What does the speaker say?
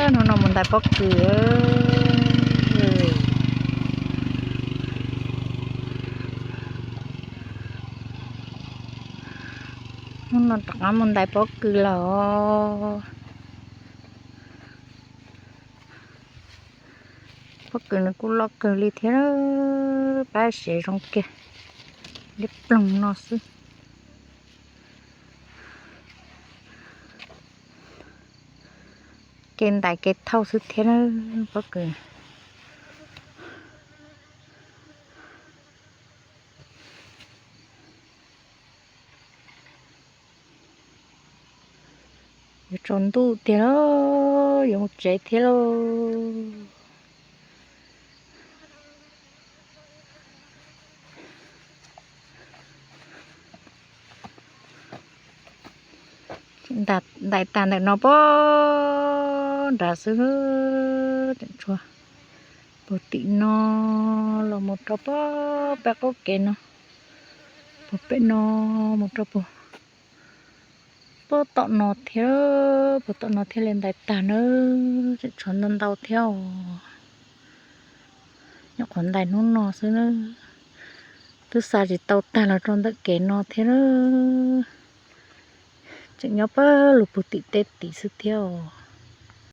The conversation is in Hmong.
Hnub no mus ntais pob kws. Hnub no rov qab mus ntais pob kws lawm. Pob kws nws kuj loj kawg li thiab, pab sev zoo kiag, liab ploog no xwb. Kev ntais kev thauj xwb thiab na, pob kws. Yuav tsaus ntuj tiag lauj, yuav mus tsev thiab lauj. Ntais tag ntawm no pog nrad xwb, tseem tshuav puag tim no los mus rau pog peb qub kev no, puag pem no mus rau puag pog tom no thiab, puag tom no thiaj li ntais tag na, tseem tshuav ntau ntau thiab os. Nyuam qhuav ntais hnub no xwb na, twb xa tsis tau tag los rau ntawm kev no thiab na, tseem nyob pawg lug puag tim tej tid xwb thiab os.